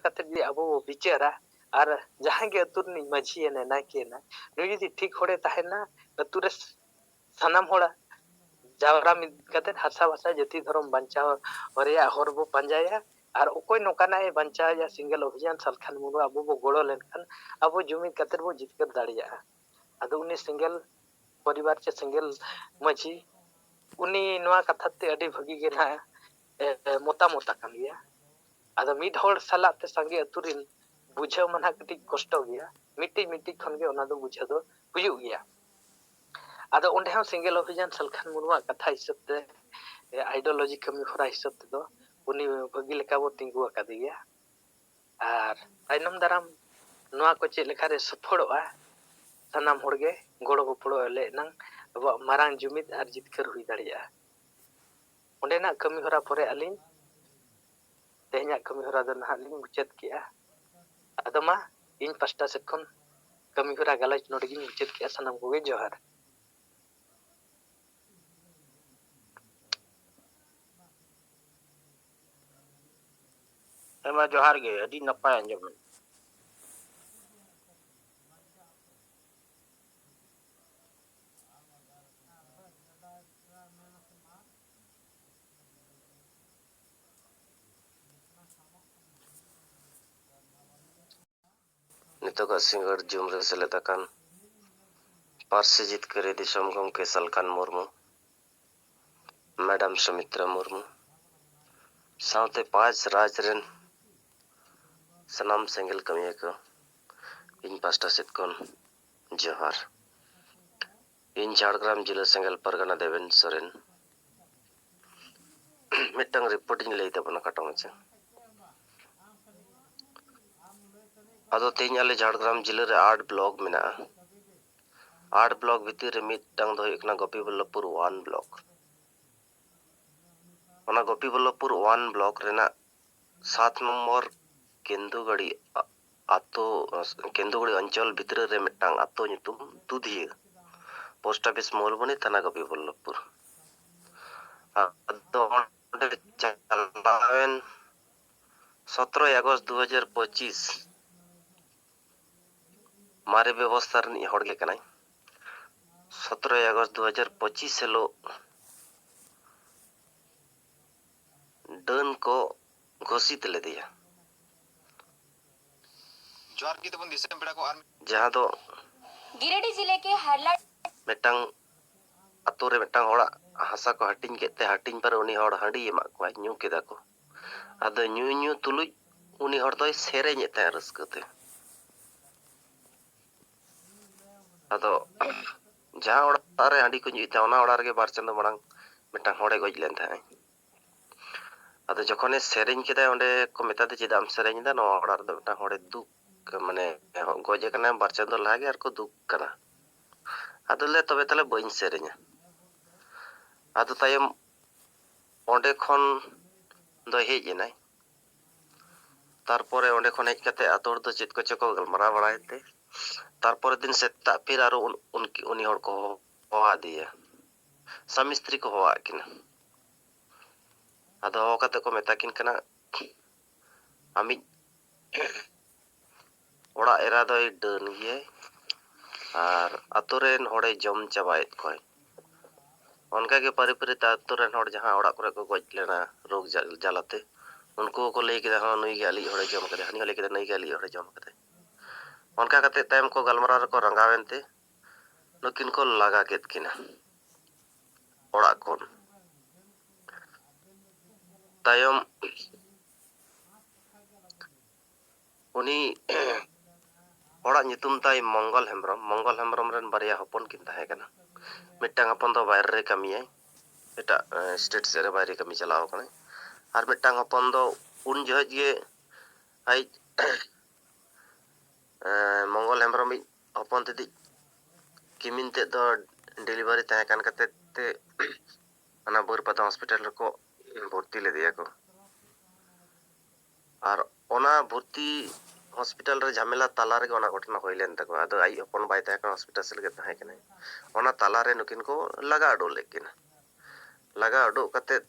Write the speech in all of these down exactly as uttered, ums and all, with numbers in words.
ᱠᱟᱛᱮ ᱡᱩᱫᱤ ᱟᱵᱚ ᱵᱚ ᱵᱤᱪᱟᱹᱨᱟ, ᱟᱨ ᱡᱟᱦᱟᱸᱭ ᱜᱮ ᱟᱹᱛᱩ ᱨᱤᱱᱤᱡ ᱢᱟᱹᱡᱷᱤ ᱮᱱᱟᱭ, ᱱᱟᱭᱠᱮ ᱮᱱᱟᱭ, ᱱᱩᱭ ᱡᱩᱫᱤ ᱴᱷᱤᱠ ᱦᱚᱲᱮ ᱛᱟᱦᱮᱱᱟ, ᱟᱹᱛᱩ ᱨᱮ ᱥᱟᱱᱟᱢ ᱦᱚᱲ ᱡᱟᱣᱨᱟ ᱢᱤᱫ ᱠᱟᱛᱮ ᱦᱟᱥᱟ ᱵᱷᱟᱥᱟ ᱡᱟᱹᱛᱤ ᱫᱷᱚᱨᱚᱢ ᱵᱟᱧᱪᱟᱣ ᱨᱮᱭᱟᱜ ᱦᱚᱨ ᱵᱚ ᱯᱟᱸᱡᱟᱭᱟ᱾ ᱟᱨ ᱚᱠᱚᱭ ᱱᱚᱝᱠᱟᱱᱟᱜ ᱮ ᱵᱟᱧᱪᱟᱣᱮᱭᱟ ᱥᱮᱸᱜᱮᱞ ᱚᱵᱷᱤᱡᱟᱱ ᱥᱟᱞᱠᱷᱟᱱ ᱢᱩᱨᱢᱩ, ᱟᱵᱚ ᱵᱚ ᱜᱚᱲᱚ ᱞᱮᱱᱠᱷᱟᱱ ᱟᱵᱚ ᱡᱩᱢᱤᱫ ᱠᱟᱛᱮ ᱵᱚ ᱡᱤᱛᱠᱟᱹᱨ ᱫᱟᱲᱮᱭᱟᱜᱼᱟ᱾ ᱟᱫᱚ ᱩᱱᱤ ᱥᱮᱸᱜᱮᱞ ᱯᱚᱨᱤᱵᱟᱨ ᱪᱮ ᱥᱮᱸᱜᱮᱞ ᱢᱟᱹᱡᱷᱤ, ᱩᱱᱤ ᱱᱚᱣᱟ ᱠᱟᱛᱷᱟ ᱛᱮ ᱟᱹᱰᱤ ᱵᱷᱟᱹᱜᱤ ᱜᱮ ᱱᱟᱦᱟᱜ, ᱮ, ᱮ, ᱢᱚᱛᱟᱢᱚᱛ ᱟᱠᱟᱱ ᱜᱮᱭᱟ᱾ ᱟᱫᱚ ᱢᱤᱫ ᱦᱚᱲ ᱥᱟᱞᱟᱜ ᱛᱮ ᱥᱟᱸᱜᱮ ᱟᱹᱛᱩ ᱨᱤᱱ ᱵᱩᱡᱷᱟᱹᱣ ᱢᱟ ᱱᱟᱦᱟᱜ ᱠᱟᱹᱴᱤᱡ ᱠᱚᱥᱴᱚ ᱜᱮᱭᱟ, ᱢᱤᱫᱴᱤᱡ ᱢᱤᱫᱴᱤᱡ ᱠᱷᱚᱱ ᱜᱮ ᱚᱱᱟ ᱫᱚ ᱵᱩᱡᱷᱟᱹᱣ ᱫᱚ ᱦᱩᱭᱩᱜ ᱜᱮᱭᱟ᱾ ᱟᱫᱚ ᱚᱸᱰᱮ ᱦᱚᱸ ᱥᱮᱸᱜᱮᱞ ᱚᱵᱷᱤᱡᱟᱱ ᱥᱟᱞᱠᱷᱟᱱ ᱢᱩᱨᱢᱩᱣᱟᱜ ᱠᱟᱛᱷᱟ ᱦᱤᱥᱟᱹᱵ ᱛᱮ, ᱮ, ideology ᱠᱟᱹᱢᱤ ᱦᱚᱨᱟ ᱦᱤᱥᱟᱹᱵ ᱛᱮᱫᱚ ᱩᱱᱤ ᱵᱷᱟᱹᱜᱤ ᱞᱮᱠᱟ ᱵᱚ ᱛᱤᱸᱜᱩ ᱟᱠᱟᱫᱮ ᱜᱮᱭᱟ᱾ ᱟᱨ ᱛᱟᱭᱱᱚᱢ ᱫᱟᱨᱟᱢ ᱱᱚᱣᱟ ᱠᱚ ᱪᱮᱫ ᱞᱮᱠᱟᱨᱮ ᱥᱚᱯᱷᱚᱞᱚᱜᱼᱟ, ᱥᱟᱱᱟᱢ ᱦᱚᱲᱜᱮ ᱜᱚᱲᱚ ᱜᱚᱯᱚᱲᱚ ᱞᱮ ᱮᱱᱟᱝ ᱟᱵᱚᱣᱟᱜ ᱢᱟᱨᱟᱝ ᱡᱩᱢᱤᱫ ᱟᱨ ᱡᱤᱛᱠᱟᱹᱨ ᱦᱩᱭ ᱫᱟᱲᱮᱭᱟᱜᱼᱟ᱾ ᱚᱸᱰᱮᱱᱟᱜ ᱠᱟᱹᱢᱤ ᱦᱚᱨᱟ ᱯᱚᱨᱮ ᱟᱹᱞᱤᱧ ᱛᱮᱦᱮᱧᱟᱜ ᱠᱟᱹᱢᱤ ᱦᱚᱨᱟ ᱫᱚ ᱱᱟᱦᱟᱜ ᱞᱤᱧ ᱢᱩᱪᱟᱹᱫ ᱠᱮᱜᱼᱟ᱾ ᱟᱫᱚ ᱢᱟ, ᱤᱧ ᱯᱟᱥᱴᱟ ᱥᱮᱫ ᱠᱷᱚᱱ ᱠᱟᱹᱢᱤ ᱦᱚᱨᱟ ᱜᱟᱞᱚᱪ ᱱᱚᱰᱮ ᱜᱤᱧ ᱢᱩᱪᱟᱹᱫ ᱠᱮᱜᱼᱟ᱾ ᱥᱟᱱᱟᱢ ᱠᱚᱜᱮ ᱡᱚᱦᱟᱨ᱾ ᱦᱮᱸ ᱢᱟ, ᱡᱚᱦᱟᱨ ᱜᱮ, ᱟᱹᱰᱤ ᱱᱟᱯᱟᱭ ᱟᱸᱡᱚᱢ ᱮᱱᱟ᱾ ᱱᱤᱛᱚᱜᱟᱜ ᱥᱤᱸᱜᱟᱹᱲ ᱡᱩᱢ ᱨᱮ ᱥᱮᱞᱮᱫ ᱟᱠᱟᱱ ᱯᱟᱹᱨᱥᱤ ᱡᱤᱛᱠᱟᱹᱨᱤ ᱫᱤᱥᱚᱢ ᱜᱚᱢᱠᱮ ᱥᱟᱞᱠᱷᱟᱱ ᱢᱩᱨᱢᱩ, ᱢᱮᱰᱟᱢ ᱥᱩᱢᱤᱛᱨᱟ ᱢᱩᱨᱢᱩ ᱥᱟᱶᱛᱮ ᱯᱟᱸᱪ ᱨᱟᱡᱽ ᱨᱮᱱ ᱥᱟᱱᱟᱢ ᱥᱮᱸᱜᱮᱞ ᱠᱟᱹᱢᱤᱭᱟᱹ ᱠᱚ, ᱤᱧ ᱯᱟᱥᱴᱟ ᱥᱮᱫ ᱠᱷᱚᱱ ᱡᱚᱦᱟᱨ᱾ ᱤᱧ ᱡᱷᱟᱲᱜᱨᱟᱢ ᱡᱤᱞᱟᱹ ᱥᱮᱸᱜᱮᱞ ᱯᱟᱨᱜᱟᱱᱟ ᱫᱮᱵᱮᱱ ᱥᱚᱨᱮᱱ ᱢᱤᱫᱴᱟᱝ ᱨᱤᱯᱳᱨᱴ ᱤᱧ ᱞᱟᱹᱭ ᱛᱟᱵᱚᱱᱟ ᱠᱷᱟᱴᱚ ᱢᱟᱪᱷᱟ᱾ ᱟᱫᱚ ᱛᱮᱦᱮᱧ ᱟᱞᱮ ᱡᱷᱟᱲᱜᱨᱟᱢ ᱡᱤᱞᱟᱹ ᱨᱮ ᱟᱴ ᱵᱞᱚᱠ ᱢᱮᱱᱟᱜᱼᱟ᱾ ᱟᱴ ᱵᱞᱚᱠ ᱵᱷᱤᱛᱤᱨ ᱨᱮ ᱢᱤᱫᱴᱟᱝ ᱫᱚ ᱦᱩᱭᱩᱜ ᱠᱟᱱᱟ ᱜᱳᱯᱤᱵᱚᱞᱞᱚᱵᱷᱯᱩᱨ ᱳᱣᱟᱱ ᱵᱞᱚᱠ᱾ ᱚᱱᱟ ᱜᱳᱯᱤᱵᱚᱞᱞᱚᱵᱷᱯᱩᱨ ᱳᱣᱟᱱ ᱵᱞᱚᱠ ᱨᱮᱱᱟᱜ ᱥᱟᱛ ᱱᱚᱢᱵᱚᱨ ᱠᱮᱱᱫᱩᱜᱟᱲᱤ ᱟ-, ᱟᱛᱳ, ᱠᱮᱱᱫᱩᱜᱟᱲᱤ ᱚᱧᱪᱚᱞ ᱵᱷᱤᱛᱨᱤ ᱨᱮ ᱢᱤᱫᱴᱟᱝ ᱟᱛᱳ ᱧᱩᱛᱩᱢ ᱫᱩᱫᱷᱤᱭᱟᱹ, ᱯᱳᱥᱴ ᱚᱯᱷᱤᱥ ᱢᱚᱞᱵᱚᱱᱤ, ᱛᱷᱟᱱᱟ ᱜᱳᱯᱤᱵᱚᱞᱞᱚᱵᱷᱯᱩᱨ᱾ ᱟᱫᱚ ᱚᱸᱰᱮ ᱪᱟᱞᱟᱣᱮᱱ ᱥᱚᱛᱨᱚᱭ ᱟᱜᱚᱥᱴ ᱫᱩ ᱦᱟᱡᱟᱨ ᱯᱚᱸᱪᱤᱥ ᱢᱟᱨᱮ ᱵᱮᱵᱚᱥᱛᱷᱟ ᱨᱤᱱᱤᱡ ᱦᱚᱲ ᱜᱮ ᱠᱟᱱᱟᱭ᱾ ᱥᱚᱛᱨᱚᱭ ᱟᱜᱚᱥᱴ ᱫᱩ ᱦᱟᱡᱟᱨ ᱯᱚᱸᱪᱤᱥ ᱦᱤᱞᱳᱜ ᱰᱟᱹᱱ ᱠᱚ ᱜᱷᱳᱥᱤᱛ ᱞᱮᱫᱮᱭᱟ᱾ ᱡᱚᱦᱟᱨ ᱜᱮ ᱛᱟᱵᱚᱱ ᱫᱤᱥᱚᱢ ᱯᱮᱲᱟ ᱠᱚ᱾ ᱟᱨ ᱡᱟᱦᱟᱸ ᱫᱚ गिरिडीह जिले के हरला ᱢᱤᱫᱴᱟᱝ ᱟᱛᱳ ᱨᱮ ᱢᱤᱫᱴᱟᱝ ᱦᱚᱲᱟᱜ ᱦᱟᱥᱟ ᱠᱚ ᱦᱟᱹᱴᱤᱧ ᱠᱮᱫ ᱛᱮ, ᱦᱟᱹᱴᱤᱧ ᱯᱚᱨᱮ ᱩᱱᱤ ᱦᱚᱲ ᱦᱟᱺᱰᱤ ᱮᱢᱟᱜ ᱠᱚᱣᱟᱭ, ᱧᱩ ᱠᱮᱫᱟ ᱠᱚ᱾ ᱟᱫᱚ ᱧᱩ ᱧᱩ ᱛᱩᱞᱩᱡ ᱩᱱᱤ ᱦᱚᱲ ᱫᱚᱭ ᱥᱮᱨᱮᱧᱮᱫ ᱛᱟᱦᱮᱸᱫ ᱨᱟᱹᱥᱠᱟᱹ ᱛᱮ᱾ ᱟᱫᱚ ᱡᱟᱦᱟᱸ ᱚᱲᱟᱜ ᱨᱮ ᱦᱟᱺᱰᱤ ᱠᱚ ᱧᱩᱭᱮᱫ ᱛᱟᱦᱮᱸᱫ, ᱚᱱᱟ ᱚᱲᱟᱜ ᱨᱮᱜᱮ ᱵᱟᱨ ᱪᱟᱸᱫᱚ ᱢᱟᱲᱟᱝ ᱢᱤᱫᱴᱟᱝ ᱦᱚᱲᱮ ᱜᱚᱡ ᱞᱮᱱ ᱛᱟᱦᱮᱸᱫ᱾ ᱟᱫᱚ ᱡᱚᱠᱷᱚᱱᱮ ᱥᱮᱨᱮᱧ ᱠᱮᱫᱟᱭ, ᱚᱸᱰᱮ ᱠᱚ ᱢᱮᱛᱟ ᱫᱮ, "ᱪᱮᱫᱟᱜ ᱮᱢ ᱥᱮᱨᱮᱧ ᱮᱫᱟ? ᱱᱚᱣᱟ ᱚᱲᱟᱜ ᱨᱮᱫᱚ ᱢᱤᱫᱴᱟᱝ ᱦᱚᱲᱮ ᱫᱩᱠ, ᱢᱟᱱᱮ, ᱜᱚᱡ ᱟᱠᱟᱱᱟᱭ ᱵᱟᱨ ᱪᱟᱸᱫᱚ ᱞᱟᱦᱟ ᱜᱮ ᱟᱨ ᱠᱚ ᱫᱩᱠ ᱠᱟᱱᱟ᱾" ᱟᱫᱚ ᱞᱟᱹᱭ, "ᱛᱚᱵᱮ ᱛᱟᱦᱞᱮ ᱵᱟᱹᱧ ᱥᱮᱨᱮᱧᱟ᱾" ᱟᱫᱚ ᱛᱟᱭᱚᱢ ᱚᱸᱰᱮ ᱠᱷᱚᱱ ᱫᱚᱭ ᱦᱮᱡ ᱮᱱᱟᱭ᱾ ᱛᱟᱨᱯᱚᱨᱮ ᱚᱸᱰᱮ ᱠᱷᱚᱱ ᱦᱮᱡ ᱠᱟᱛᱮ ᱟᱛᱳ ᱦᱚᱲ ᱫᱚ ᱪᱮᱫ ᱠᱚᱪᱚ ᱠᱚ ᱜᱟᱞᱢᱟᱨᱟᱣ ᱵᱟᱲᱟᱭᱮᱱ ᱛᱮ, ᱛᱟᱨᱯᱚᱨᱮ ᱫᱤᱱ ᱥᱮᱛᱟᱜ ᱯᱷᱤᱨ ᱟᱨᱚ ᱩᱱ-, ᱩᱱᱠᱤ-, ᱩᱱᱤ ᱦᱚᱲ ᱠᱚ ᱦᱚᱦᱚ ᱟᱫᱮᱭᱟ, ᱥᱟᱢᱤ ᱥᱛᱨᱤ ᱠᱚ ᱦᱚᱦᱚᱣᱟᱫ ᱠᱤᱱᱟ᱾ ᱟᱫᱚ ᱦᱚᱦᱚ ᱠᱟᱛᱮ ᱠᱚ ᱢᱮᱛᱟ ᱠᱤᱱ ᱠᱟᱱᱟ, "ᱟᱢᱤᱡ ᱚᱲᱟᱜ ᱮᱨᱟ ᱫᱚᱭ ᱰᱟᱹᱱ ᱜᱮᱭᱟᱭ ᱟᱨ ᱟᱛᱳ ᱨᱮᱱ ᱦᱚᱲᱮ ᱡᱚᱢ ᱪᱟᱵᱟᱭᱮᱫ ᱠᱚᱣᱟᱭ᱾" ᱚᱱᱠᱟᱜᱮ ᱯᱟᱹᱨᱤ ᱯᱟᱹᱨᱤ ᱛᱮ ᱟᱛᱳ ᱨᱮᱱ ᱦᱚᱲ ᱡᱟᱦᱟᱸ ᱚᱲᱟᱜ ᱠᱚᱨᱮ ᱠᱚ ᱜᱚᱡ ᱞᱮᱱᱟ ᱨᱳᱜᱽ ᱡᱟ-, ᱡᱟᱞᱟᱛᱮ, ᱩᱱᱠᱩ ᱦᱚᱸᱠᱚ ᱞᱟᱹᱭ ᱠᱮᱫᱟ, "ᱦᱚᱸ, ᱱᱩᱭ ᱜᱮ ᱟᱞᱮᱭᱤᱡ ᱦᱚᱲᱮ ᱡᱚᱢ ᱠᱟᱫᱮᱭᱟ", ᱦᱟᱹᱱᱤ ᱦᱚᱸ ᱞᱟᱹᱭ ᱠᱮᱫᱟ, "ᱱᱩᱭ ᱜᱮ ᱟᱞᱮᱭᱤᱡ ᱦᱚᱲᱮ ᱡᱚᱢ ᱠᱟᱫᱮᱭᱟ᱾" ᱚᱱᱠᱟ ᱠᱟᱛᱮ ᱛᱟᱭᱚᱢ ᱠᱚ ᱜᱟᱞᱢᱟᱨᱟᱣ ᱨᱮᱠᱚ ᱨᱟᱸᱜᱟᱣ ᱮᱱᱛᱮ ᱱᱩᱠᱤᱱ ᱠᱚ ᱞᱟᱜᱟ ᱠᱮᱫ ᱠᱤᱱᱟ ᱚᱲᱟᱜ ᱠᱷᱚᱱ᱾ ᱛᱟᱭᱚᱢ ᱩᱱᱤ ᱦᱚᱲᱟᱜ ᱧᱩᱛᱩᱢ ᱛᱟᱭ ᱢᱚᱝᱜᱚᱞ ᱦᱮᱢᱵᱨᱚᱢ᱾ ᱢᱚᱝᱜᱚᱞ ᱦᱮᱢᱵᱨᱚᱢ ᱨᱮᱱ ᱵᱟᱨᱭᱟ ᱦᱚᱯᱚᱱ ᱠᱤᱱ ᱛᱟᱦᱮᱸ ᱠᱟᱱᱟ᱾ ᱢᱤᱫᱴᱟᱝ ᱦᱚᱯᱚᱱ ᱫᱚ ᱵᱟᱭᱨᱮ ᱨᱮ ᱠᱟᱹᱢᱤᱭᱟᱭ, ᱮᱴᱟᱜ, ᱮ, ᱥᱴᱮᱴ ᱥᱮᱫ ᱨᱮ ᱵᱟᱭᱨᱮ ᱠᱟᱹᱢᱤ ᱪᱟᱞᱟᱣ ᱟᱠᱟᱱᱟᱭ᱾ ᱟᱨ ᱢᱤᱫᱴᱟᱝ ᱦᱚᱯᱚᱱ ᱫᱚ ᱩᱱ ᱡᱚᱦᱚᱡ ᱜᱮ ᱟᱡ, ᱮ, ᱢᱚᱝᱜᱚᱞ ᱦᱮᱢᱵᱨᱚᱢᱤᱡ ᱦᱚᱯᱚᱱ ᱛᱮᱫᱤᱡ ᱠᱤᱢᱤᱱ ᱛᱮᱫ ᱫᱚ ᱰᱮᱞᱤᱵᱷᱟᱨᱤ ᱛᱟᱦᱮᱸ ᱠᱟᱱ ᱠᱷᱟᱹᱛᱤᱨ ᱛᱮ ᱚᱱᱟ ᱵᱟᱹᱨᱯᱟᱫᱟ ᱦᱚᱥᱯᱤᱴᱟᱞ ᱨᱮᱠᱚ ᱵᱷᱚᱨᱛᱤ ᱞᱮᱫᱮᱭᱟ ᱠᱚ᱾ ᱟᱨ ᱚᱱᱟ ᱵᱷᱚᱨᱛᱤ ᱦᱚᱥᱯᱤᱴᱟᱞ ᱨᱮ ᱡᱷᱟᱢᱮᱞᱟ ᱛᱟᱞᱟ ᱨᱮᱜᱮ ᱚᱱᱟ ᱜᱷᱚᱴᱚᱱᱟ ᱦᱩᱭ ᱞᱮᱱ ᱛᱟᱠᱚᱣᱟ᱾ ᱟᱫᱚ ᱟᱡ ᱦᱚᱯᱚᱱ ᱵᱟᱭ ᱛᱟᱦᱮᱸ ᱠᱟᱱᱟ, ᱦᱚᱥᱯᱤᱴᱟᱞ ᱥᱮᱫ ᱨᱮᱜᱮ ᱛᱟᱦᱮᱸ ᱠᱟᱱᱟᱭ᱾ ᱚᱱᱟ ᱛᱟᱞᱟ ᱨᱮ ᱱᱩᱠᱤᱱ ᱠᱚ ᱞᱟᱜᱟ ᱩᱰᱩᱠ ᱞᱮᱫ ᱠᱤᱱᱟ᱾ ᱞᱟᱜᱟ ᱩᱰᱩᱠ ᱠᱟᱛᱮᱫ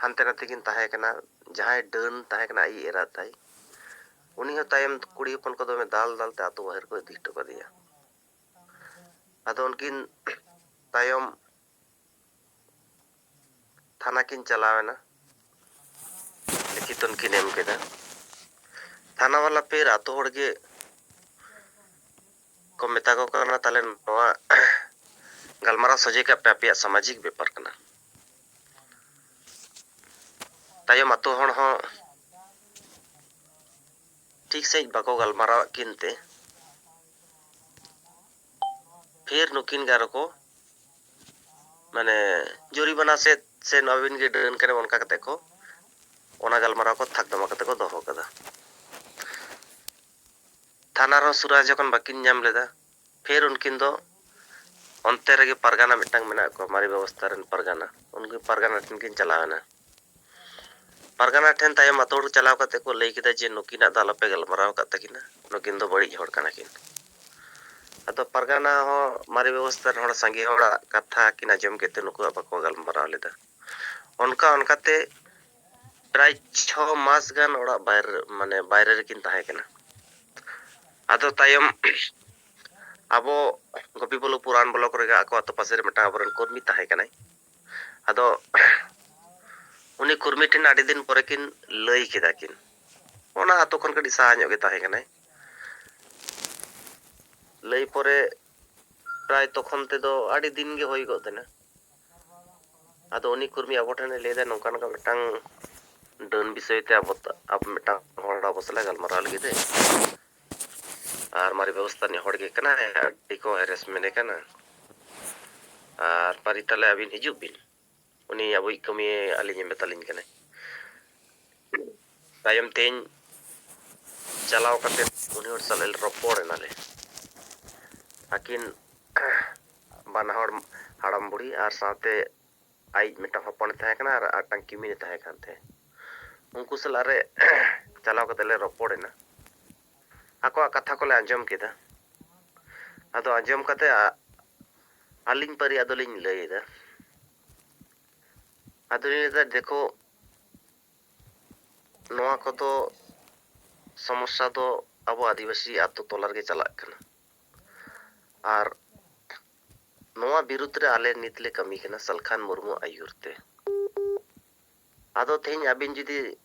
ᱦᱟᱱᱛᱮ ᱱᱟᱛᱮ ᱠᱤᱱ ᱛᱟᱦᱮᱸ ᱠᱟᱱᱟ, ᱡᱟᱦᱟᱸᱭ ᱰᱟᱹᱱ ᱛᱟᱦᱮᱸ ᱠᱟᱱᱟ ᱟᱡ ᱮᱨᱟ ᱛᱟᱭ, ᱩᱱᱤ ᱦᱚᱸ ᱛᱟᱭᱚᱢ ᱠᱩᱲᱤ ᱦᱚᱯᱚᱱ ᱠᱚ ᱫᱚᱢᱮ ᱫᱟᱞ ᱫᱟᱞ ᱛᱮ ᱟᱛᱳ ᱵᱟᱦᱮᱨ ᱠᱚ ᱤᱫᱤ ᱦᱚᱴᱚ ᱠᱟᱫᱮᱭᱟ᱾ ᱟᱫᱚ ᱩᱱᱠᱤᱱ ᱛᱟᱭᱚᱢ ᱛᱷᱟᱱᱟ ᱠᱤᱱ ᱪᱟᱞᱟᱣ ᱮᱱᱟ, ᱞᱤᱠᱷᱤᱛᱚᱱ ᱠᱤᱱ ᱮᱢ ᱠᱮᱫᱟ᱾ ᱛᱷᱟᱱᱟ ᱵᱟᱞᱟ ᱯᱷᱤᱨ ᱟᱛᱳ ᱦᱚᱲ ᱜᱮ ᱠᱚ ᱢᱮᱛᱟ ᱠᱚ ᱠᱟᱱᱟ, "ᱛᱟᱦᱞᱮ ᱱᱚᱣᱟ ᱜᱟᱞᱢᱟᱨᱟᱣ ᱥᱚᱡᱷᱮ ᱠᱟᱜ ᱯᱮ, ᱟᱯᱮᱭᱟᱜ ᱥᱟᱢᱟᱡᱤᱠ ᱵᱮᱯᱟᱨ ᱠᱟᱱᱟ᱾" ᱛᱟᱭᱚᱢ ᱟᱛᱳ ᱦᱚᱲ ᱦᱚᱸ ᱴᱷᱤᱠ ᱥᱟᱺᱦᱤᱡ ᱵᱟᱠᱚ ᱜᱟᱞᱢᱟᱨᱟᱣᱟᱜ ᱠᱤᱱ ᱛᱮ ᱯᱷᱤᱨ ᱱᱩᱠᱤᱱ ᱜᱮ ᱟᱨᱚ ᱠᱚ, ᱢᱟᱱᱮ, ᱡᱩᱨᱤᱢᱟᱱᱟ ᱥᱮᱫ ᱥᱮ ᱱᱚᱣᱟ ᱵᱤᱱ ᱜᱮ ᱰᱟᱹᱱ ᱠᱟᱱᱟ, ᱚᱱᱠᱟ ᱠᱟᱛᱮ ᱠᱚ ᱚᱱᱟ ᱜᱟᱞᱢᱟᱨᱟᱣ ᱠᱚ ᱛᱷᱟᱠ ᱫᱟᱢᱟ ᱠᱟᱛᱮ ᱠᱚ ᱫᱚᱦᱚ ᱠᱟᱫᱟ᱾ ᱛᱷᱟᱱᱟ ᱨᱮᱦᱚᱸ ᱥᱩᱨᱟᱡᱽ ᱡᱚᱠᱷᱚᱱ ᱵᱟᱹᱠᱤᱱ ᱧᱟᱢ ᱞᱮᱫᱟ, ᱯᱷᱤᱨ ᱩᱱᱠᱤᱱ ᱫᱚ ᱚᱱᱛᱮ ᱨᱮᱜᱮ ᱯᱟᱨᱜᱟᱱᱟ ᱢᱤᱫᱴᱟᱝ ᱢᱮᱱᱟᱜ ᱠᱚᱣᱟ, ᱢᱟᱨᱮ ᱵᱮᱵᱚᱥᱛᱷᱟ ᱨᱮᱱ ᱯᱟᱨᱜᱟᱱᱟ, ᱩᱱᱠᱤᱱ ᱯᱟᱨᱜᱟᱱᱟ ᱴᱷᱮᱱ ᱠᱤᱱ ᱪᱟᱞᱟᱣ ᱮᱱᱟ᱾ ᱯᱟᱨᱜᱟᱱᱟ ᱴᱷᱮᱱ ᱛᱟᱭᱚᱢ ᱟᱛᱳ ᱦᱚᱲ ᱪᱟᱞᱟᱣ ᱠᱟᱛᱮ ᱠᱚ ᱞᱟᱹᱭ ᱠᱮᱫᱟ ᱡᱮ ᱱᱩᱠᱤᱱᱟᱜ ᱫᱚ ᱟᱞᱚᱯᱮ ᱜᱟᱞᱢᱟᱨᱟᱣ ᱟᱠᱟᱫ ᱛᱟᱹᱠᱤᱱᱟ, ᱱᱩᱠᱤᱱ ᱫᱚ ᱵᱟᱹᱲᱤᱡ ᱦᱚᱲ ᱠᱟᱱᱟ ᱠᱤᱱ᱾ ᱟᱫᱚ ᱯᱟᱨᱜᱟᱱᱟ ᱦᱚᱸ ᱢᱟᱨᱮ ᱵᱮᱵᱚᱥᱛᱷᱟ ᱨᱮᱱ ᱦᱚᱲ ᱥᱟᱸᱜᱮ ᱦᱚᱲᱟᱜ ᱠᱟᱛᱷᱟ ᱠᱤᱱ ᱟᱸᱡᱚᱢ ᱠᱮᱫ ᱛᱮ ᱱᱩᱠᱩᱣᱟᱜ ᱵᱟᱠᱚ ᱜᱟᱞᱢᱟᱨᱟᱣ ᱞᱮᱫᱟ᱾ ᱚᱱᱠᱟ ᱚᱱᱠᱟᱛᱮ ᱯᱨᱟᱭ ᱪᱷᱚ ᱢᱟᱥ ᱜᱟᱱ ᱚᱲᱟᱜ ᱵᱟᱭᱨᱮ, ᱢᱟᱱᱮ, ᱵᱟᱭᱨᱮ ᱨᱮᱠᱤᱱ ᱛᱟᱦᱮᱸ ᱠᱟᱱᱟ᱾ ᱟᱫᱚ ᱛᱟᱭᱚᱢ ᱟᱵᱚ ᱜᱳᱯᱤᱵᱚᱞᱞᱚᱵᱷᱯᱩᱨ ᱟᱱ ᱵᱞᱚᱠ ᱨᱮᱜᱮ ᱟᱠᱚ ᱟᱛᱳ ᱯᱟᱥᱮ ᱨᱮ ᱢᱤᱫᱴᱟᱝ ᱟᱵᱚᱨᱮᱱ ᱠᱚᱨᱢᱤ ᱛᱟᱦᱮᱸ ᱠᱟᱱᱟᱭ᱾ ᱟᱫᱚ ᱩᱱᱤ ᱠᱚᱨᱢᱤ ᱴᱷᱮᱱ ᱟᱹᱰᱤ ᱫᱤᱱ ᱯᱚᱨᱮ ᱠᱤᱱ ᱞᱟᱹᱭ ᱠᱮᱫᱟ ᱠᱤᱱ, ᱚᱱᱟ ᱟᱛᱳ ᱠᱷᱚᱱ ᱠᱟᱹᱴᱤᱡ ᱥᱟᱦᱟ ᱧᱚᱜ ᱜᱮ ᱛᱟᱦᱮᱸ ᱠᱟᱱᱟᱭ᱾ ᱞᱟᱹᱭ ᱯᱚᱨᱮ ᱯᱨᱟᱭ ᱛᱚᱠᱷᱚᱱ ᱛᱮᱫᱚ ᱟᱹᱰᱤ ᱫᱤᱱ ᱜᱮ ᱦᱩᱭ ᱜᱚᱫ ᱮᱱᱟ᱾ ᱟᱫᱚ ᱩᱱᱤ ᱠᱚᱨᱢᱤ ᱟᱵᱚ ᱴᱷᱮᱱᱮ ᱞᱟᱹᱭ ᱮᱫᱟ, ᱱᱚᱝᱠᱟ ᱱᱚᱝᱠᱟ ᱢᱤᱫᱴᱟᱝ ᱰᱟᱹᱱ ᱵᱤᱥᱚᱭ ᱛᱮ ᱟᱵᱚ, ᱟᱵᱚ ᱢᱤᱫᱴᱟᱝ ᱦᱚᱲ ᱟᱵᱚ ᱥᱟᱞᱟᱜ ᱜᱟᱞᱢᱟᱨᱟᱣ ᱞᱟᱹᱜᱤᱫ ᱮ, ᱟᱨ ᱢᱟᱨᱮ ᱵᱮᱵᱚᱥᱛᱷᱟ ᱨᱤᱱᱤᱡ ᱦᱚᱲ ᱜᱮ ᱠᱟᱱᱟᱭ, ᱟᱹᱰᱤ ᱠᱚ ᱦᱮᱨᱮᱥᱢᱮᱱᱴ ᱮ ᱠᱟᱱᱟ᱾ ᱟᱨ ᱯᱟᱹᱨᱤ ᱛᱟᱦᱞᱮ ᱟᱹᱵᱤᱱ ᱦᱤᱡᱩᱜ ᱵᱤᱱ, ᱩᱱᱤ ᱟᱵᱚᱭᱤᱡ ᱠᱟᱹᱢᱤᱭᱮ ᱟᱹᱞᱤᱧᱮ ᱢᱮᱛᱟᱞᱤᱧ ᱠᱟᱱᱟᱭ᱾ ᱛᱟᱭᱚᱢ ᱛᱮᱧ ᱪᱟᱞᱟᱣ ᱠᱟᱛᱮ ᱩᱱᱤ ᱦᱚᱲ ᱥᱟᱞᱟᱜ ᱨᱚᱯᱚᱲ ᱮᱱᱟᱞᱮ᱾ ᱟᱹᱠᱤᱱ ᱵᱟᱱᱟ ᱦᱚᱲ ᱦᱟᱲᱟᱢ ᱵᱩᱲᱦᱤ ᱟᱨ ᱥᱟᱶᱛᱮ ᱟᱡ ᱢᱤᱫᱴᱟᱝ ᱦᱚᱯᱚᱱᱮ ᱛᱟᱦᱮᱸ ᱠᱟᱱᱟ ᱟᱨ ᱢᱤᱫᱴᱟᱝ ᱠᱤᱢᱤᱱᱮ ᱛᱟᱦᱮᱸ ᱠᱟᱱ ᱛᱟᱦᱮᱸᱫ᱾ ᱩᱱᱠᱩ ᱥᱟᱞᱟᱜ ᱨᱮ ᱪᱟᱞᱟᱣ ᱠᱟᱛᱮ ᱞᱮ ᱨᱚᱯᱚᱲ ᱮᱱᱟ᱾ ᱟᱠᱚᱣᱟᱜ ᱠᱟᱛᱷᱟ ᱠᱚᱞᱮ ᱟᱸᱡᱚᱢ ᱠᱮᱫᱟ᱾ ᱟᱫᱚ ᱟᱸᱡᱚᱢ ᱠᱟᱛᱮ ᱟ-, ᱟᱹᱞᱤᱧ ᱯᱟᱹᱨᱤ ᱟᱫᱚᱞᱤᱧ ᱞᱟᱹᱭ ᱮᱫᱟ᱾ ᱟᱫᱚᱞᱤᱧ ᱞᱟᱹᱭ ᱮᱫᱟ, ᱫᱮᱠᱷᱳ, ᱱᱚᱣᱟ ᱠᱚᱫᱚ ᱥᱚᱢᱚᱥᱥᱟ ᱫᱚ ᱟᱵᱚ ᱟᱹᱫᱤᱵᱟᱹᱥᱤ ᱟᱛᱳ ᱴᱚᱞᱟ ᱨᱮᱜᱮ ᱪᱟᱞᱟᱜ ᱠᱟᱱᱟ᱾ ᱟᱨ ᱱᱚᱣᱟ ᱵᱤᱨᱩᱫᱽ ᱨᱮ ᱟᱞᱮ ᱱᱤᱛ ᱞᱮ ᱠᱟᱹᱢᱤ ᱠᱟᱱᱟ ᱥᱟᱞᱠᱷᱟᱱ ᱢᱩᱨᱢᱩ ᱟᱹᱭᱩᱨ ᱛᱮ᱾ ᱟᱫᱚ ᱛᱮᱦᱮᱧ ᱟᱹᱵᱤᱱ ᱡᱩᱫᱤ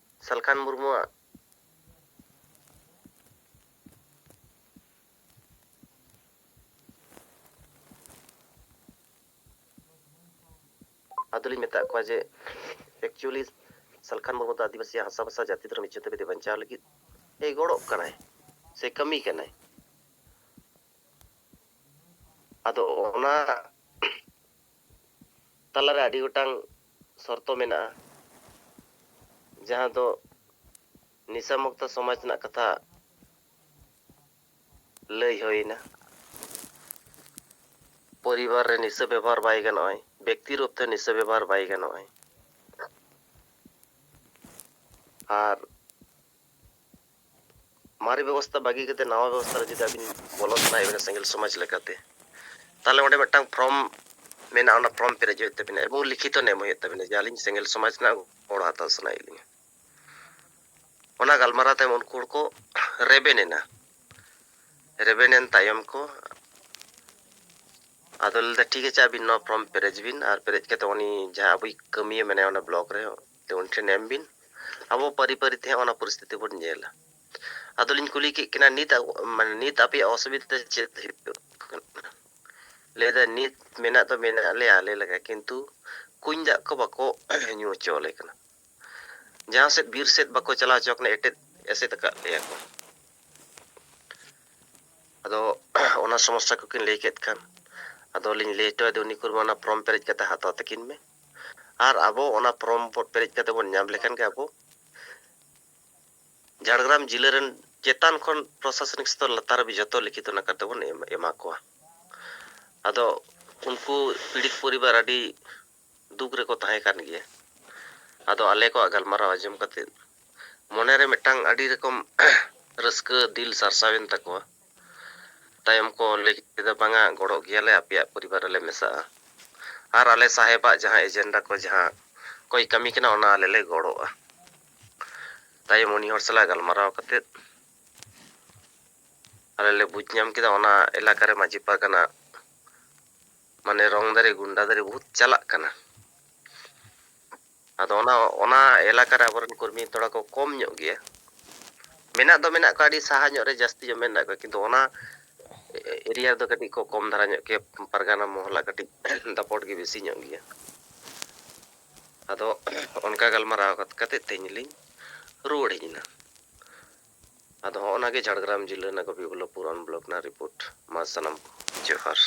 ᱥᱟᱞᱠᱷᱟᱱ ᱢᱩᱨᱢᱩᱣᱟᱜ ᱟᱫᱚᱞᱤᱧ ᱢᱮᱛᱟᱜ ᱠᱚᱣᱟ ᱡᱮ actually ᱥᱟᱞᱠᱷᱟᱱ ᱢᱩᱨᱢᱩ ᱫᱚ ᱟᱹᱫᱤᱵᱟᱹᱥᱤᱭᱟᱜ ᱦᱟᱥᱟ ᱵᱷᱟᱥᱟ ᱡᱟᱹᱛᱤ ᱫᱷᱚᱨᱚᱢ ᱤᱡᱽᱡᱚᱛ ᱟᱹᱵᱤᱫ ᱵᱟᱧᱪᱟᱣ ᱞᱟᱹᱜᱤᱫ ᱮ ᱜᱚᱲᱚᱜ ᱠᱟᱱᱟᱭ ᱥᱮ ᱠᱟᱹᱢᱤ ᱠᱟᱱᱟᱭ᱾ ᱟᱫᱚ ᱚᱱᱟ ᱛᱟᱞᱟᱨᱮ ᱟᱹᱰᱤ ᱜᱚᱴᱟᱝ ᱥᱚᱨᱛᱚ ᱢᱮᱱᱟᱜᱼᱟ, ᱡᱟᱦᱟᱸ ᱫᱚ ᱱᱤᱥᱟᱹ ᱢᱩᱠᱛᱚ ᱥᱚᱢᱟᱡᱽ ᱨᱮᱱᱟᱜ ᱠᱟᱛᱷᱟ ᱞᱟᱹᱭ ᱦᱩᱭᱱᱟ᱾ ᱯᱚᱨᱤᱵᱟᱨ ᱨᱮ ᱱᱤᱥᱟᱹ ᱵᱮᱵᱚᱦᱟᱨ ᱵᱟᱭ ᱜᱟᱱᱚᱜᱼᱟ, ᱵᱮᱠᱛᱤ ᱨᱩᱯ ᱛᱮ ᱱᱤᱥᱟᱹ ᱵᱮᱵᱚᱦᱟᱨ ᱵᱟᱭ ᱜᱟᱱᱚᱜᱼᱟ᱾ ᱟᱨ ᱢᱟᱨᱮ ᱵᱮᱵᱚᱥᱛᱷᱟ ᱵᱟᱹᱜᱤ ᱠᱟᱛᱮ ᱱᱟᱣᱟ ᱵᱮᱵᱚᱥᱛᱷᱟ ᱨᱮ ᱡᱩᱫᱤ ᱟᱹᱵᱤᱱ ᱵᱚᱞᱚ ᱥᱟᱱᱟᱭᱮᱫ ᱵᱤᱱᱟ ᱥᱮᱸᱜᱮᱞ ᱥᱚᱢᱟᱡᱽ ᱞᱮᱠᱟᱛᱮ, ᱛᱟᱦᱚᱞᱮ ᱚᱸᱰᱮ ᱢᱤᱫᱴᱟᱝ ᱯᱷᱨᱚᱢ ᱢᱮᱱᱟᱜᱼᱟ, ᱚᱱᱟ ᱯᱷᱨᱚᱢ ᱯᱮᱨᱮᱡ ᱦᱩᱭᱩᱜ ᱛᱟᱵᱤᱱᱟ ᱮᱵᱚᱝ ᱞᱤᱠᱷᱤᱛᱚ ᱮᱢ ᱦᱩᱭᱩᱜ ᱛᱟᱵᱤᱱᱟ ᱡᱮ ᱟᱹᱞᱤᱧ ᱥᱮᱸᱜᱮᱞ ᱥᱚᱢᱟᱡᱽ ᱨᱮᱱᱟᱜ ᱜᱚᱲᱚ ᱦᱟᱛᱟᱣ ᱥᱟᱱᱟᱭᱮᱫ ᱞᱤᱧᱟ᱾ ᱚᱱᱟ ᱜᱟᱞᱢᱟᱨᱟᱣ ᱛᱟᱭᱚᱢ ᱩᱱᱠᱩ ᱦᱚᱲ ᱠᱚ ᱨᱮᱵᱮᱱ ᱮᱱᱟ᱾ ᱨᱮᱵᱮᱱ ᱮᱱ ᱛᱟᱭᱚᱢ ᱠᱚ ᱟᱫᱚ ᱞᱟᱹᱭᱫᱟ, "ᱴᱷᱤᱠ ᱟᱪᱷᱮ, ᱟᱹᱵᱤᱱ ᱱᱚᱣᱟ ᱯᱷᱨᱚᱢ ᱯᱮᱨᱮᱡ ᱵᱤᱱ ᱟᱨ ᱯᱮᱨᱮᱡ ᱠᱟᱛᱮ ᱩᱱᱤ ᱡᱟᱦᱟᱸ ᱟᱵᱚᱭᱤᱡ ᱠᱟᱹᱢᱤᱭᱟᱹ ᱢᱮᱱᱟᱭᱟ ᱚᱱᱟ ᱵᱞᱚᱠ ᱨᱮ, ᱛᱚ ᱩᱱᱤ ᱴᱷᱮᱱ ᱮᱢ ᱵᱤᱱ᱾ ᱟᱵᱚ ᱯᱟᱹᱨᱤ ᱯᱟᱹᱨᱤ ᱛᱮ ᱦᱟᱸᱜ ᱚᱱᱟ ᱯᱚᱨᱤᱥᱛᱷᱤᱛᱤ ᱵᱚᱱ ᱧᱮᱞᱟ᱾" ᱟᱫᱚᱞᱤᱧ ᱠᱩᱞᱤ ᱠᱮᱫ ᱠᱤᱱᱟ, "ᱱᱤᱛ ᱟᱵᱚ, ᱢᱟᱱᱮ, ᱱᱤᱛ ᱟᱯᱮᱭᱟᱜ ᱚᱥᱩᱵᱤᱫᱷᱟ ᱪᱮᱫ ᱦᱩᱭᱩᱜ ᱠᱟᱱᱟ?" ᱞᱟᱹᱭᱫᱟ, "ᱱᱤᱛ ᱢᱮᱱᱟᱜ ᱫᱚ ᱢᱮᱱᱟᱜ ᱞᱮᱭᱟ ᱟᱞᱮ ᱞᱮᱠᱟ, ᱠᱤᱱᱛᱩ ᱠᱩᱧ ᱫᱟᱜ ᱠᱚ ᱵᱟᱠᱚ ᱧᱩ ᱦᱚᱪᱚ ᱟᱞᱮ ᱠᱟᱱᱟ᱾ ᱡᱟᱦᱟᱸ ᱥᱮᱫ ᱵᱤᱨ ᱥᱮᱫ ᱵᱟᱠᱚ ᱪᱟᱞᱟᱣ ᱦᱚᱪᱚ ᱠᱟᱱᱟ, ᱮᱴᱮᱫ ᱮᱥᱮᱫ ᱟᱠᱟᱫ ᱞᱮᱭᱟ ᱠᱚ᱾" ᱟᱫᱚ ᱚᱱᱟ ᱥᱚᱢᱚᱥᱥᱟ ᱠᱚᱠᱤᱱ ᱞᱟᱹᱭ ᱠᱮᱫ ᱠᱷᱟᱱ, ᱟᱫᱚ ᱞᱤᱧ ᱞᱟᱹᱭ ᱦᱚᱴᱚ ᱟᱫᱮ, "ᱩᱱᱤ ᱠᱩᱨᱢᱟ ᱚᱱᱟ ᱯᱷᱨᱚᱢ ᱯᱮᱨᱮᱡ ᱠᱟᱛᱮ ᱦᱟᱛᱟᱣ ᱛᱟᱹᱠᱤᱱ ᱢᱮ, ᱟᱨ ᱟᱵᱚ ᱚᱱᱟ ᱯᱷᱨᱚᱢ ᱵᱚ ᱯᱮᱨᱮᱡ ᱠᱟᱛᱮ ᱵᱚᱱ ᱧᱟᱢ ᱞᱮᱠᱷᱟᱱ ᱜᱮ ᱟᱵᱚ ᱡᱷᱟᱲᱜᱨᱟᱢ ᱡᱤᱞᱟᱹ ᱨᱮᱱ ᱪᱮᱛᱟᱱ ᱠᱷᱚᱱ ᱯᱨᱚᱥᱟᱥᱚᱱᱤᱠ ᱥᱛᱚᱨ ᱞᱟᱛᱟᱨ ᱦᱟᱹᱵᱤᱡ ᱡᱷᱚᱛᱚ ᱞᱤᱠᱷᱤᱛ ᱚᱱᱟ ᱠᱟᱛᱮ ᱵᱚᱱ ᱮᱢ-, ᱮᱢᱟ ᱠᱚᱣᱟ᱾" ᱟᱫᱚ ᱩᱱᱠᱩ ᱯᱤᱲᱤᱛ ᱯᱚᱨᱤᱵᱟᱨ ᱟᱹᱰᱤ ᱫᱩᱠ ᱨᱮᱠᱚ ᱛᱟᱦᱮᱸ ᱠᱟᱱ ᱜᱮᱭᱟ᱾ ᱟᱫᱚ ᱟᱞᱮ ᱠᱚᱣᱟᱜ ᱜᱟᱞᱢᱟᱨᱟᱣ ᱟᱸᱡᱚᱢ ᱠᱟᱛᱮ ᱢᱚᱱᱮᱨᱮ ᱢᱤᱫᱴᱟᱝ ᱟᱹᱰᱤ ᱨᱚᱠᱚᱢ ᱨᱟᱹᱥᱠᱟᱹ ᱫᱤᱞ ᱥᱟᱨᱥᱟᱣᱮᱱ ᱛᱟᱠᱚᱣᱟ᱾ ᱛᱟᱭᱚᱢ ᱠᱚ ᱞᱟᱹᱭ ᱠᱮᱫᱟ, "ᱵᱟᱝᱟ, ᱜᱚᱲᱚᱜ ᱜᱮᱭᱟᱞᱮ, ᱟᱯᱮᱭᱟᱜ ᱯᱚᱨᱤᱵᱟᱨ ᱨᱮᱞᱮ ᱢᱮᱥᱟᱜᱼᱟ, ᱟᱨ ᱟᱞᱮ ᱥᱟᱦᱮᱵᱟᱜ ᱡᱟᱦᱟᱸ ᱮᱡᱮᱱᱰᱟ ᱠᱚ, ᱡᱟᱦᱟᱸ ᱠᱚᱭ ᱠᱟᱹᱢᱤ ᱠᱟᱱᱟ, ᱚᱱᱟ ᱟᱞᱮ ᱞᱮ ᱜᱚᱲᱚᱜᱼᱟ᱾" ᱛᱟᱭᱚᱢ ᱩᱱᱤ ᱦᱚᱲ ᱥᱟᱞᱟᱜ ᱜᱟᱞᱢᱟᱨᱟᱣ ᱠᱟᱛᱮᱫ ᱟᱞᱮ ᱞᱮ ᱵᱩᱡᱽ ᱧᱟᱢ ᱠᱮᱫᱟ ᱚᱱᱟ ᱮᱞᱟᱠᱟ ᱨᱮ ᱢᱟᱹᱡᱷᱤ ᱯᱟᱨᱜᱟᱱᱟ ᱢᱟᱱᱮ ᱨᱚᱝ ᱫᱟᱨᱮ ᱜᱩᱱᱰᱟ ᱫᱟᱨᱮ ᱵᱚᱦᱩᱛ ᱪᱟᱞᱟᱜ ᱠᱟᱱᱟ᱾ ᱟᱫᱚ ᱚᱱᱟ ᱚᱱᱟ ᱮᱞᱟᱠᱟ ᱨᱮ ᱟᱵᱚᱨᱮᱱ ᱠᱚᱨᱢᱤ ᱛᱷᱚᱲᱟ ᱠᱚ ᱠᱚᱢ ᱧᱚᱜ ᱜᱮᱭᱟ᱾ ᱢᱮᱱᱟᱜ ᱫᱚ ᱢᱮᱱᱟᱜ ᱠᱚᱣᱟ, ᱟᱹᱰᱤ ᱥᱟᱦᱟ ᱧᱚᱜ ᱨᱮ ᱡᱟᱹᱥᱛᱤ ᱧᱚᱜ ᱢᱮᱱᱟᱜ ᱠᱚᱣᱟ, ᱠᱤᱱᱛᱩ ᱚᱱᱟ ᱮᱨᱤᱭᱟ ᱨᱮᱫᱚ ᱠᱟᱹᱴᱤᱡ ᱠᱚ ᱠᱚᱢ ᱫᱷᱟᱨᱟ ᱧᱚᱜ ᱜᱮᱭᱟ᱾ ᱯᱟᱨᱜᱟᱱᱟ ᱢᱚᱦᱚᱞᱟ ᱠᱟᱹᱴᱤᱡ ᱫᱟᱯᱚᱴ ᱜᱮ ᱵᱮᱥᱤ ᱧᱚᱜ ᱜᱮᱭᱟ᱾ ᱟᱫᱚ ᱚᱱᱠᱟ ᱜᱟᱞᱢᱟᱨᱟᱣ ᱠᱟᱛᱮ ᱛᱮᱦᱮᱧ ᱞᱤᱧ ᱨᱩᱣᱟᱹᱲ ᱦᱮᱡ ᱮᱱᱟ᱾ ᱟᱫᱚ ᱦᱚᱸᱜᱼᱚ ᱱᱟ ᱜᱮ ᱡᱷᱟᱲᱜᱨᱟᱢ ᱡᱤᱞᱟᱹ ᱨᱮᱱᱟᱜ ᱜᱳᱯᱤᱵᱚᱞᱞᱚᱵᱷᱯᱩᱨ ᱚᱱ ᱵᱞᱚᱠ ᱨᱮᱱᱟᱜ ᱨᱤᱯᱳᱨᱴ᱾ ᱢᱟ ᱥᱟᱱᱟᱢ ᱠᱚ ᱡᱚᱦᱟᱨ᱾